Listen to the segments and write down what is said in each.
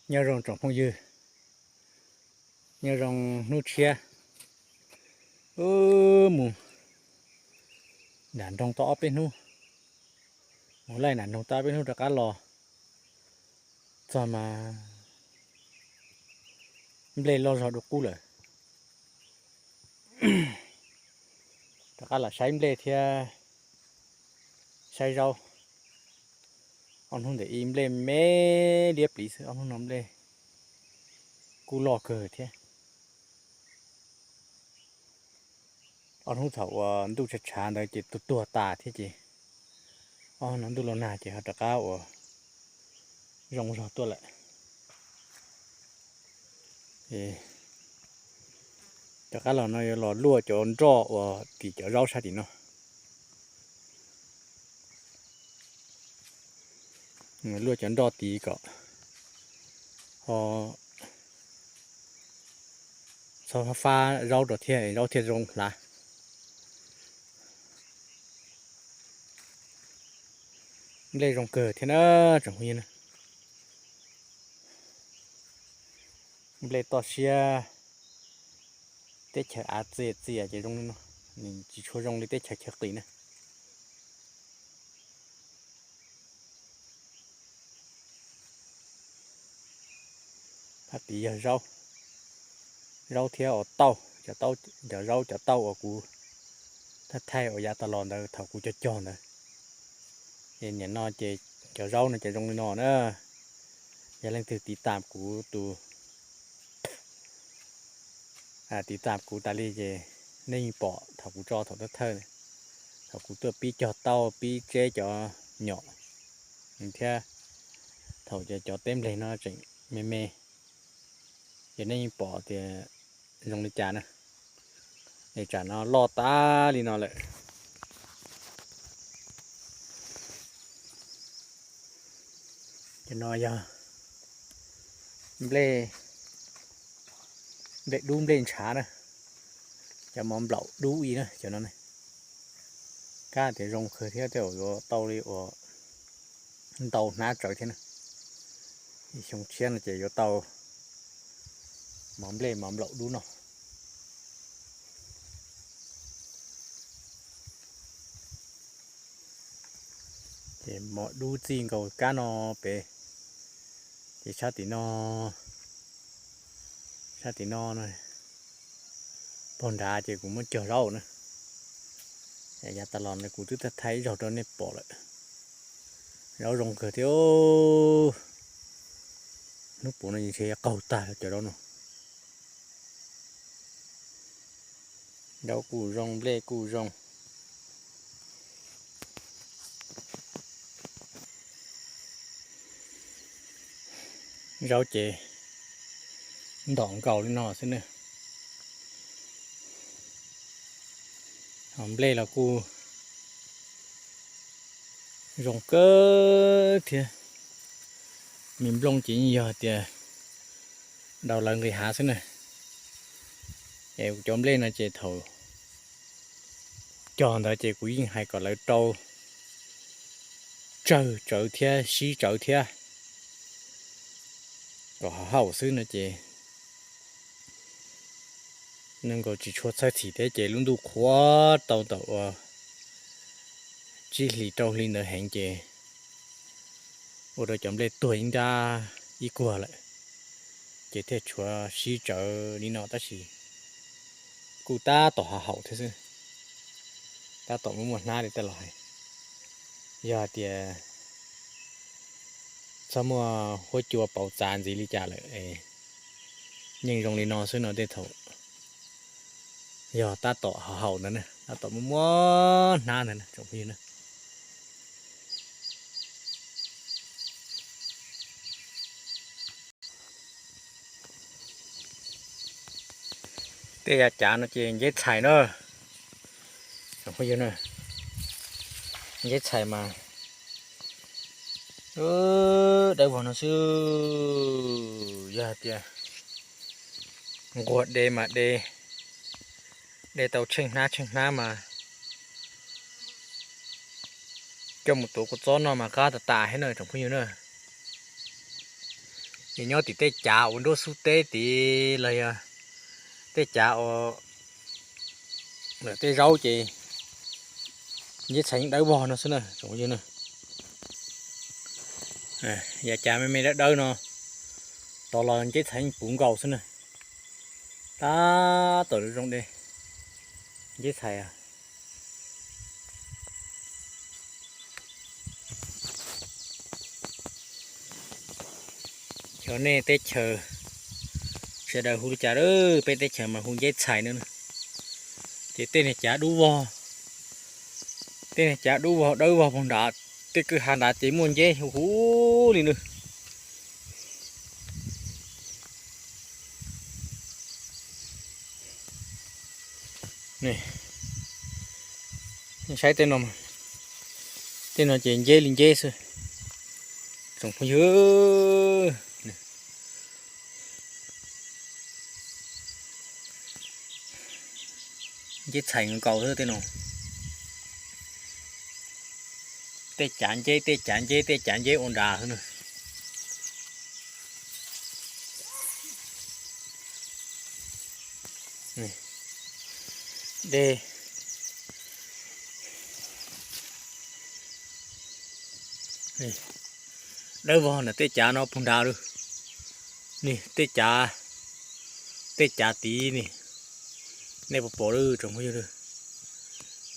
Nyob zoo tsoom phooj ywg, nyob zoo hnub tshiab, wb mus nram nroog tau ob peb hnub, mus laij nram nroog tau ob peb hnub rov qab los txog mas nplej loj zog dua qub lawm. Rov qab los saib nplej thiab saib zaub. Ob hnub ntawm ib nplej me liab pliv xwb, ob hnub no nplej kuj loj kawg thiab. Ob hnub thaum uas ntuj tshav tshav ntawd ces tuag tuag tas thiab ces ob hnub no ntuj los nag ces ho rov qab uas zoo zog tuaj lawm. Rov qab los no yuav los luaj cov nroj uas tim cov zaub sab tim no. Luaj cov nroj tid kom ho txhob fab zaub rau thiab, zaub thiaj zoo hlav. Nplej zoo kawg thiab na tsoom phooj ywg na. Nplej toj siab teb chaws av txias txias ces zoo li no, nws tsis tshua zoo li teb chaws chaw qis na. Phab tid yog zaub, zaub thiab ua tauj, cov zaub cov tauj uas kuv thaij thaij uas yav tas los ntawd thaum kuv cog cog ntawd. Es nim no ces cov zaub no ces zoo li no na. Yog leej twg tiv tam kuv tus, tiv tam kuv tas li ces nej yeej pom thaum kuv tso thaum thawj thawj, thaum kuv tuaj pib cog tauj pib tseb cov nyom thiab thaum cov teb npleg no tseem me me, ces nej yeej pom tias zoo li cas na. Es tsam no loj tas li no lawm. Cov no yog nplej, nplej dub nplej ntshav na, cov mov nplaum dub ib na cov no. Kab tias zoo kawg thiab tej zaum yuav tau li uas ntau hnab tsawv thiab na. Ib xyoo tshiab no ces yuav tau mov nplej mov nplaum dub no. Ces mov dub txij nkaus kab no pem, ces sab tim no, sab tim no, pog nrad ces kuv muab cog zaub na. Yav tas los no kuv twb thaij ib zaug rau nej pom lawm. Zaub zoo kawg thiab. Hnub puv no ntshe qaug tag cov zaub no. Zaub kuj zoo nplej kuj zoo. Zaub ces ntom nkaus li no xwb na. Ho nplej los kuj zoo kawg thiab. Me nplooj ces yeej yog tias daus lawv nqis hav xwb na. Es cov nplej no ces thaum cog ntawd ces kuv yeej hais kom lawv rau tsawg tsawv thiab sib tsawv thiab kom haum xwb no ces neeg nkaus tsis tshua txhawj txhim thiab ces lub ntuj qhuav tau ntawm uas tsib hlis rau hli ntawd heev ces ua rau cov nplej tuag ib nrab ib kuag lawm, ces thiaj tshuav sib tsawv li no tab sis kuj tab tom haum thiab xwb, tab tom muaj muaj hnab li tej laus hais. Yog hais tias txhob muaj huab cua pauv txav ntxiv li cas lawm, yeej zoo li no xwb no tej thaum yog tab tom haum ntawd na, tab tom muaj muaj hnab ntawd na tsoom phooj ywg na. Tej yav cav no ces nceb txhais na, tsoom phooj ywg na, nceb txhais mas dawb vog no xwb. Yog hais tias nquag de mas de, de tau tsheej hnab tsheej hnab mas coj mus tuav kua txob noj mas qab tas tas thiab na tsoom phooj ywg na. Ces nyob tim tej cav uas nruab xub teb tid los yog tej cav uas tej zaub ces nceb txhais dawb vog no xwb na tsoom phooj ywg na. Yav cav me me dawb dawb no, tod los nceb txhais puv nkaus xwb na. Tab tom zoo de, nceb txhais. Xyov nej teb chaws sawv daws hu li cas, peb teb chaws mas hu nceb txhais no. Ces tej niag cav dub vog, tej niag cav dub vog dawb vog puag nrad, tej kwj ha nrad ces muaj nceb huv huv li na. Saib tej no, tej no ces nceb li nceb xwb tsoom phooj ywg. Nceb txhais nkaus xwb tej no. Tej cav nceb, tej cav nceb, tej cav nceb ua nrad xwb na. Dej dawb vog na, tej cav no puag nrad lawm. Ni tej cav, tej cav tid ni, nej puas pom lawm tsoom phooj ywg?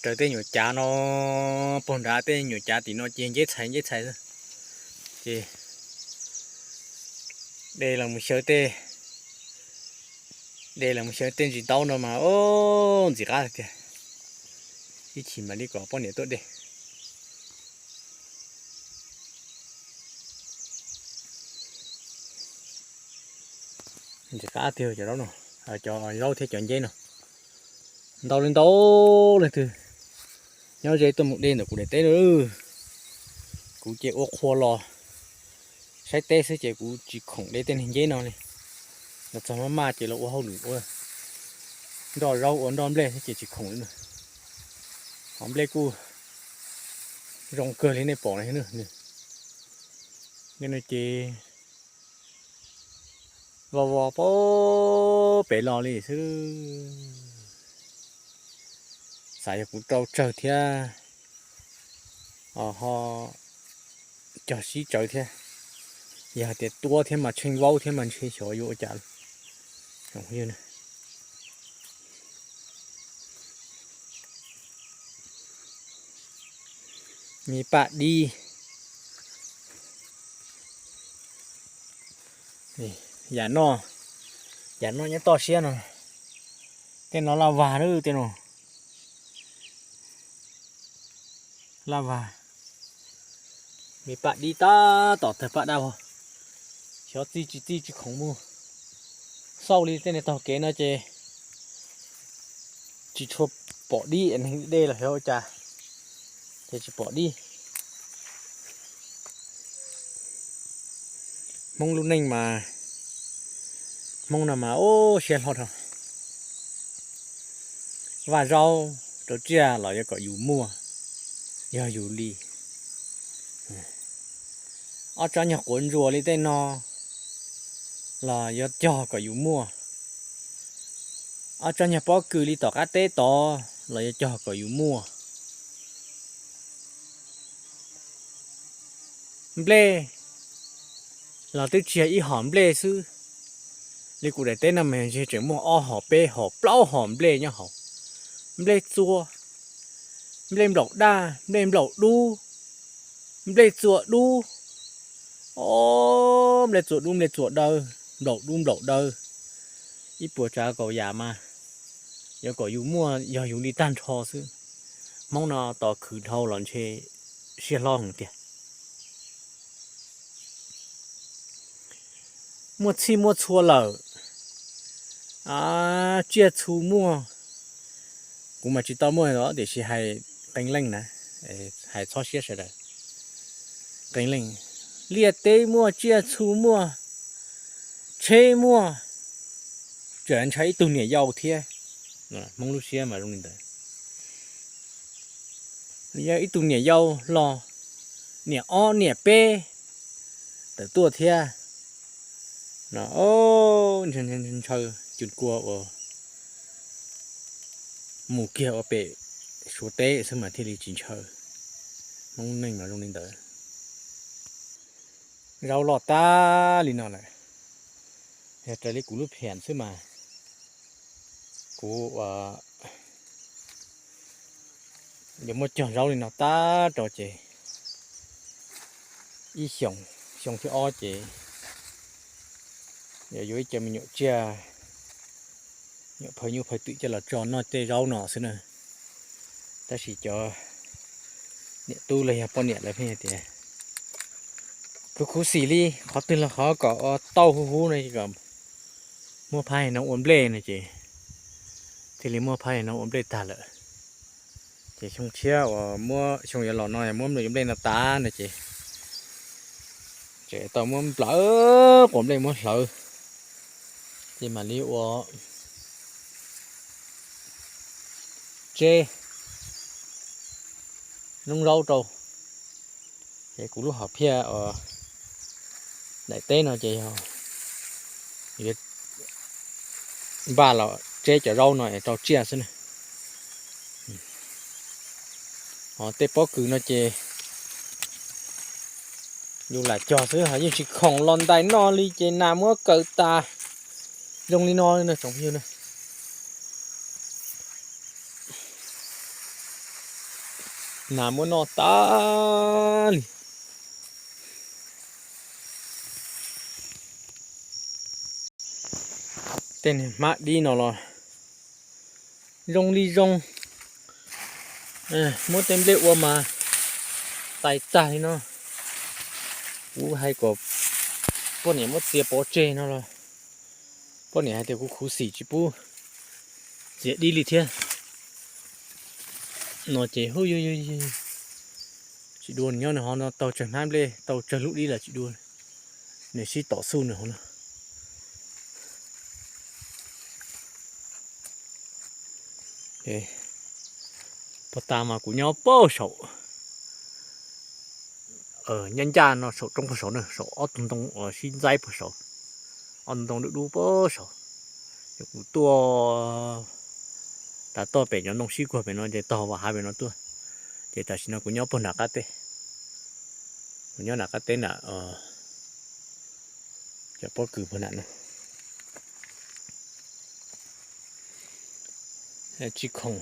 Raws tej nyuam cav no puag nrad, tej nyuam cav tim no ces nceb txhais nceb txhais xwb. Ces de los mus xyaw tej, de los mus xyaw tej ntsis ntaub no mas ntxim qab tiag. Ib chim mam li kom poj niam tuaj de. Ntxim qab tiag cov zaub no, cov zaub thiab cov nceb no. Ntau li ntau leej twg nyob ze tuaj mus de ntawm kuv daim teb na. Kuv ces ua qhua los saib teb xwb ces kuv tsis khoom de tej niag nceb no li. Los txog maj maj ces los ua hauj lwm ua nroj zaub ua nroj nplej xwb ces tsis khoom li na. Hos nplej kuj zoo kawg li nej pom na. Nplej no ces vov vov pem los li xwb. Xav yog kuv rau tsawg thiab, ho cog sib tsawv thiab. Yog hais tias tuab thiab mas tsheej vaub thiab mas ntshe xyov yuav ua cas. Me paj dib. Yam no, yam no nyob toj siab no. Tej no laj vag lawm tej no. Laj vag. Me paj dib tab tom tawg paj dab vog. Xyov txij tsis txij tsis khoom mus. Xauj li tej niag taug kev no ces tsis tshua pom dib, neeg de los xyov ua cas ces tsis pom dib. Hmoob lub neej mas, Hmoob no mas ub siab hlo dhau. Vaj zaub rau tsiaj los yuav kom yus muaj, yog yus li. Ob tsob nyuag quav ntsuas li tej no los yuav cog kom yus muaj. Ob tsob nyuag pob kws li tom qab teb tod los yuav cog kom yus muaj. Nplej los twb tsis yog ib hom nplej xwb, li kuv daim teb no mas ntshe tseem muaj ob hom peb hom plaub hom nplej nyob hauv. Nplej txua, nplej nplaum daj, nplej nplaum dub, nplej txua dub. O, nplej txua dub nplej txua dawb, nplaum dub nplaum dawb. Ib puas tsav kaum yam mas yuav kom yus muaj yog yus li tag nrho xwb. Hmoob no tos khwv dhau los ntshe siab hlob heev tiag. Muaj txhij muaj txhua lawm, tsiaj txhu muaj. Kuv mas tsis tau muaj os, tiam sis hais qee leej na, hais txhob siab sawv daws. Qee leej, liaj teb muaj, tsiaj txhu muaj, tsheb muaj, tseem ntshai ib tug niam yau thiab. Hmoob lub siab mas zoo li ntawd. Yog ib tug niam yau los niam ob niam peb tawm tuaj thiab. No, ntshaw cus kua uas mus kiag ua pem Suav teb xwb mas thiaj li tsis ntshaw. Hmoob neej mas zoo li ntawd. Zaub loj tag li no lawm, yog raws li kuv lub phiam xwb mas kuv yuav muaj cog zaub li no tag rau ces ib xyoos, xyoo thib ob ces yuav yuav ib co me nyuam tsiaj, nyuam phawj nyuj phawj twm coj los tso noj tej zaub no xwb na. Tab sis cov niam tub los yog poj niam lawv pheej tias kuv khuv xim li, qhov twg los qhov kom ua tauj huv huv no kom muab phab hais no ua nplej no ces thiaj li muab phab hais no ua nplej tag lawm. Ces xyoo tshiab uas muab xyoo yuav los no muab nplej no tas no ces tseem tau muab nplawm quas nplej muab hlawv, ces mam li ua tseb noob zaub rau. Ces kuv lub hom phiaj daim teb no ces yog yuav npaj los tseb cov zaub no es rau tsiaj xwb na. Ho tej pob kws no ces yus lam cog xwb ho yeej tsis khoom los ntais noj li ces nas muab kaws tas zoo li no na tsoom phooj ywg na. Nas muab noj tas li. Tej niag hmab dib no los zoo li zoo, muab tej nplej ua mas tais tag li no. Kuv hais kom poj niam muab txiav pov tseg no los poj niam hais tias kuv khuv xim tsis pub txiav dib li thiab. No ces hu, tsis dua nws nyob nws ho no tau tsawg hnab nplej tau tsawg lub dib los tsis dua, nws sib tom xu nws hauv no. Puag ta mas kuv nyob puag saum, nyob ncaj no saum roob puag saum na, saum ob tug ntoo uas sib ntxaib puag saum, ob tug ntoo dub dub puag saum. Ces kuv tuaj tas toj pem cov ntoo sib kuag pem no ces tog vam hav pem no tuaj. Ces tam sim no kuv nyob puag nram qab teb, kuv nyob nram qab teb nram cov pob kws puag nram no. Tsis khoom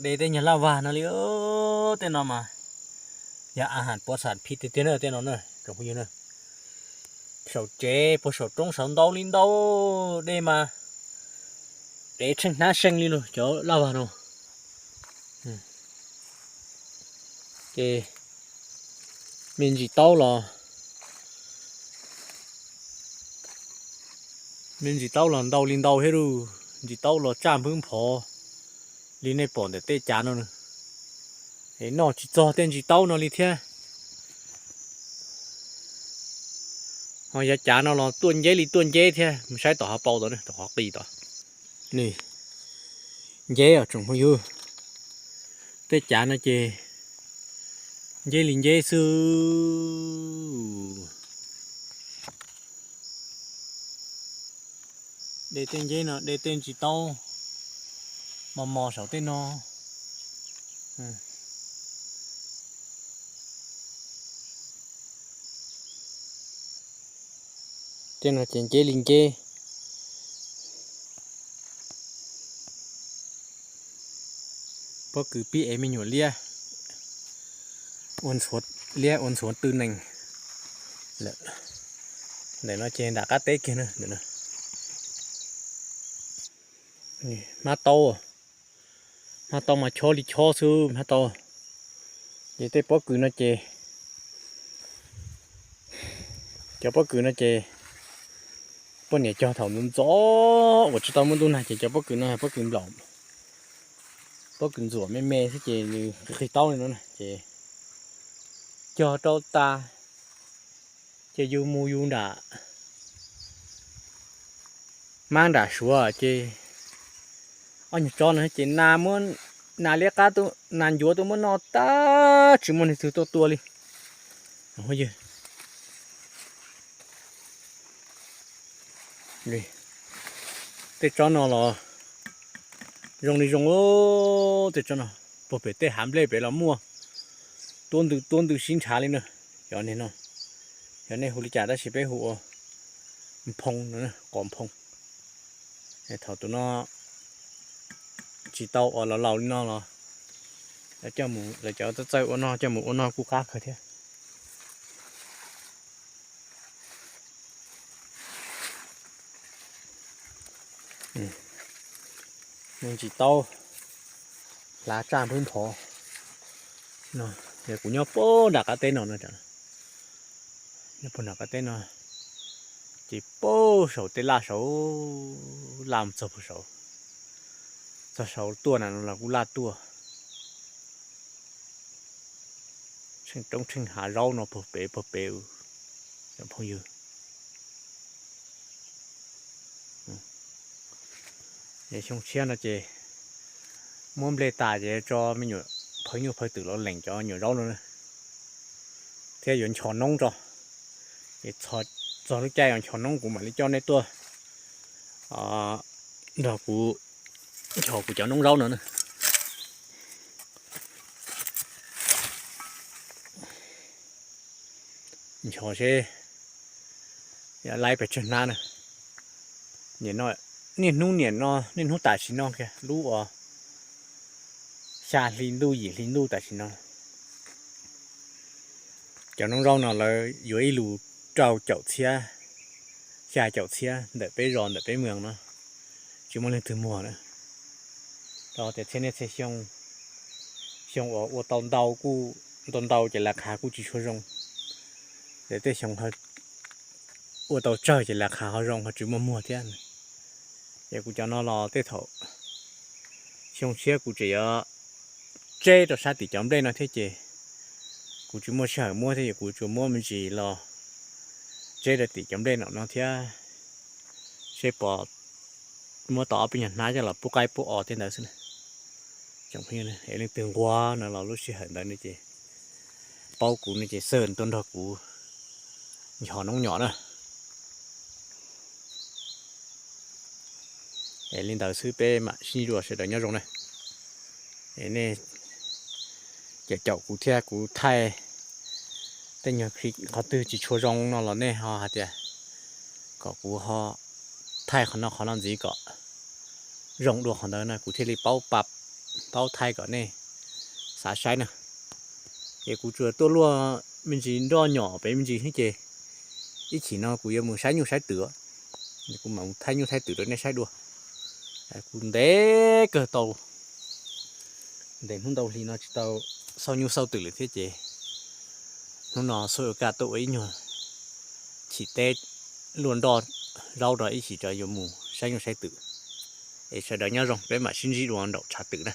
de tej nyuag laj vag no li. Tej no mas yog a has puav xam phij tiag tiag na tej no na tsoom phooj ywg na. Saum tsev puag saum roob saum ntau li ntau, dej mas dev tsheej hnab seej li no cov laj vag no. Ces me ntsis taub los, me ntsis taub los ntau li ntau thiab lauj, ntsis taub los tsaj npwb nphov li nej pom ntawm tej cav no. Es noj tsis txog tej ntsis taub no li thiab. Ho yav cav no los tuaj nceb li tuaj nceb thiab, mus saib tom hav paus tod, tom qhov qis tod. Nceb os tsoom phooj ywg, tej cav no ces nceb li nceb xwb. De tej nceb no, de tej ntsis taub mos mos saum tej no. Tej no ces nceb li nceb. Pob kws pib ev me nyuam liab, liab ua ntxhuav tw nees lawm. Ntawm no ces nram qab teb kiag na. Hmab taub, hmab taub mas chob li chob xwb hmab taub. Ces tej pob kws no ces, cov pob kws no ces poj niam cog thaum ntxov ntxov uas tsis tau muaj ntuj nag ces cov pob kws no pob kws nplaum, pob kws ntxuam me me xwb ces nws qig qig taub li no ces cog rau tas ces yus mus yus nram, hmab nram suav ces ob nyuag tsob no ces nas liab qab, nas ncuav tuaj muab noj tag tsis muaj neeg twg tuaj tua li. Ywg, Li, tej tsob no los zoo li zoo, tej tsob no puag pem tej hav nplej pem los muaj, tuab ntws tuab ntws sib ntshav li na. Cov no, cov nej hu li cas tab sis peb hu ua nphoo, qos nphoo. Thaum tus no tsis tau uas laus laus li no los lawv coj mus, lawv cov txawj txawj ua noj coj mus ua noj kuj qab kawg thiab. Ntsis taub hlav tsaj nphwb nphov no, yog kuv nyob puag nram qab teb no no, nyob puag nram qab teb no, ces puag saum tej laj saud, laj mus txog puag saud, txog saud tuaj na no los kuj laj tuaj. Tsheej roob tsheej hav zaub no puag pem puag pem, cov phooj ywg. Xyoo tshiab no ces muab nplej tas ces tso me nyuam phawj nyuj phawj twm los lees cov nyuam zaub no, thiab yuav nchos noob tso. Ces txog lub caij yuav nchos noob kuv mam li coj nej tuaj nrog kuv nchos kuv cov noob zaub no na. Nchos seb laib pes tsawg hnab na. Niaj hnub niaj no, niaj hnub tam sim no kiag lub uas xya hli ntuj yim hli ntuj tam sim no, cov noob zaub no lawv yuav ib lus rau caum txhiab, xya caum txhiab ntawm peb zos ntawm peb moos no, tsis muaj leej twg muag na. Rau tias txhiab niaj txhia xyoo, xyoo uas ua tau ntau kuj ntau ntau ces las qhav kuj tsis tshua zoo, ces tej xyoo ua tau tsawg ces las qhav ho zoo ho tsis muaj muag thiab. Ces kuv cov no los tej thaum xyoo tshiab kuv tseem yuav tseb rau sab tim cov nplej no thiab ces kuv tsis muaj sij hawm muab thiab ces kuv tsuas muab me ntsis los tseb rau tim cov nplej no no thiab, seb pom muab tau ob peb nyuag hnab coj los pub qaib pub os tej ntawd xwb na. Es leej twg nquag no los lub sij hawm ntawd no ces paub kuv no ces xwb tuaj nrog kuv nchos noob nyom na. Es li ntawd xwb peb mam sib ntsib dua, sawv daws nyob zoo na. Es nej caum caum kuv thiab kuv thaij tej nyuag qhov twg tsis tshua zoo no los nej ho hais tias kom kuv ho thaij qhov no qhov no ntxiv kom zoo dua qhov ntawd na kuv thiaj li paub pab, paub thaij kom nej xav saib na. Ces kuv tsuas tuaj luaj me ntsis nroj nyom pem me ntsis xwb ces ib chim no kuv yuav mus saib nyuj saib twm, kuv mam mus thaij nyuj thaij twm rau nej saib dua. Kuv ntev kawg tau, ntev hnub ntau hli no tsis tau xauj nyuj xauj twm lawm thiab ces hnub no xub ua kaj tuaj ua ib nyuag chim teb luaj nroj zaub rau ib chim tso yuav mus saib nyuj saib twm. Es sawv daws nyob zoo, peb mam sib ntsib dua nraum tshav twm na.